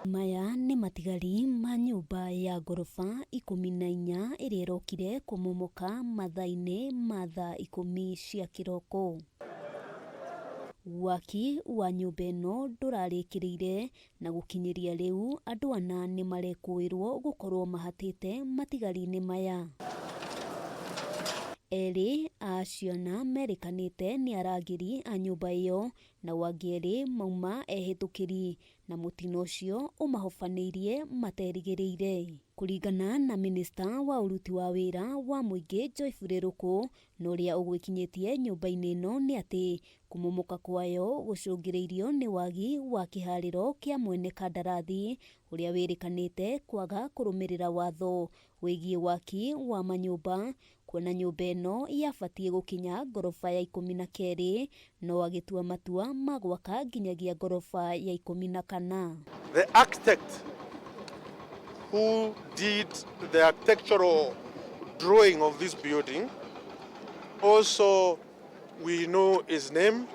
Maya nĩ matigari ma nyũmba ya ngoroba 14 ĩrĩa ĩrokire kũmomoka mathaa-inĩ ma thaa 10 cia kĩroko. Waki wa nyũmba ĩno ndũrarĩkĩrĩire na gũkinyĩria rĩu andũ ana nĩ marekũĩrwo gũkorwo mahatĩte matigari-inĩ maya. Erĩ a acio ana merĩkanĩte nĩ arangĩri a nyũmba ĩyo nao angĩ erĩ mauma ehĩtũkĩri na mũtino ũcio ũmahobanĩirie materĩgĩrĩire. Kũringana na mĩnĩsta wa ũruti wa wĩra wa mũingĩ Joyce Rĩrũkũ na ũrĩa ũgwĩkinyĩtie nyũmba-inĩ ĩno nĩ atĩ kũmomoka kwayo gũcũngĩrĩirio nĩ wagi wa kĩharĩro kĩa mwene kandarathi ũrĩa wĩrĩkanĩte kwaga kũrũmĩrĩra watho wĩgiĩ waki wa manyũmba kuona nyũmba ĩno yabatiĩ gũkinya ngoroba ya 12 no agĩtua matua ma gwaka nginyagia ngoroba ya 14. The architect who did the architectural drawing of this building, also we know his name,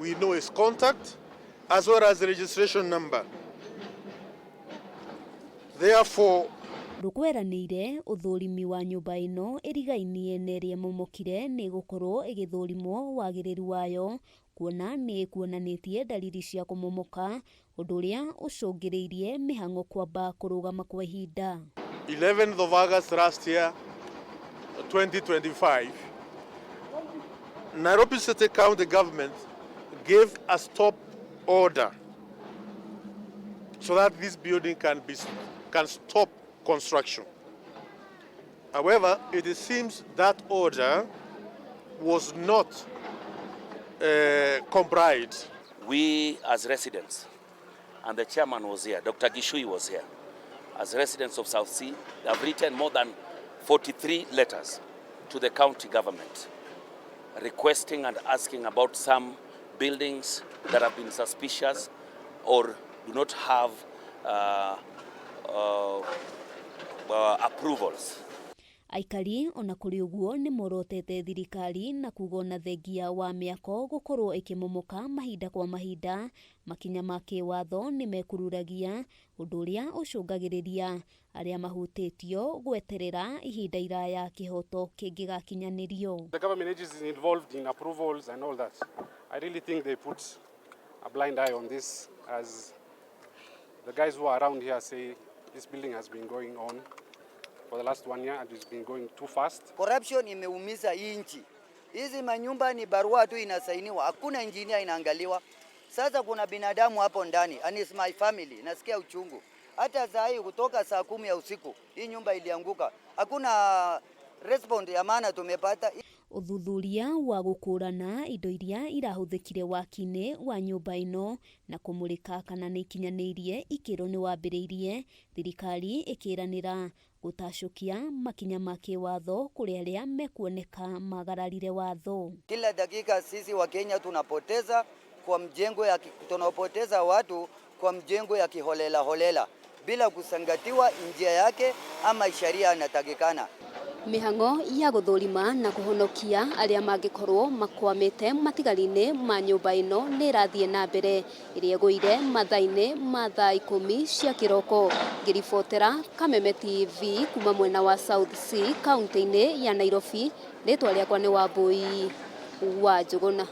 we know his contact, as well as the registration number. Therefore, Rũkweranĩire ũthũrimi wa nyũmba ĩno ĩrigainie na ĩrĩa ĩmomokire nĩ ĩgũkorwo ĩgĩthũrimwo wagĩrĩru wayo kuona nĩ ĩkuonanĩtie dalili cia kũmomoka ũndũ ũrĩa ũcũngĩrĩirie mĩhang'o kwamba kũrũgama kwa ihinda. 11th of August last year, 2025, Nairobi City County Government gave a stop order so that this building can stop construction. However, it seems that order was not complied. We as residents, and the chairman was here, Dr. Gishui was here, as residents of South C, have written more than 43 letters to the county government requesting and asking about some buildings that have been suspicious or do not have approvals. Aikari ona kũrĩ ũguo nĩ morotete thirikari na kuga ona thengia wa mĩako gũkorwo ĩkĩmomoka mahinda kwa mahinda makinya ma kĩwatho nĩ mekururagia ũndũ ũrĩa ũcũngagĩrĩria arĩa mahutĩtio gweterera ihinda iraya kĩhoto kĩngĩgakinyanĩrio. The government agencies involved in approvals and all that. I really think they put a blind eye on this, as the guys who are around here say this building has been going on for the last one year and it's been going too fast. Corruption imeumiza hii nchi. Hizi manyumba ni barua tu inasainiwa, hakuna engineer inaangaliwa. Sasa kuna binadamu hapo ndani and it's my family, nasikia uchungu. Hata saa hii kutoka saa 10 ya usiku hii nyumba ilianguka, hakuna respond ya maana tumepata. Ũthuthuria wa gũkũrana indo iria irahũthĩkire waki-inĩ wa nyũmba ĩno na kũmũrĩka kana nĩ ikinyanĩirie ikĩro nĩ wambĩrĩirie thirikari ĩkĩranĩra gũtacũkia makinya ma kĩwatho kũrĩ arĩa mekuoneka magararire watho. Kila dakika sisi wa Kenya tunapoteza watu kwa mjengo ya kiholela holela bila kuzingatiwa njia yake ama sheria inatakikana. Mĩhang'o ya gũthũrima na kũhonokia arĩa mangĩkorwo makwamĩte matigari-inĩ ma nyũmba ĩno nĩ ĩrathiĩ na mbere ĩrĩa ĩgũire mathaa-inĩ ma thaa 10 cia kĩroko. Ngĩribotera Kameme TV kuma mwena wa South C kaunti-inĩ ya Nairobi, rĩtwa rĩakwa nĩ Wambui wa Njũgũna.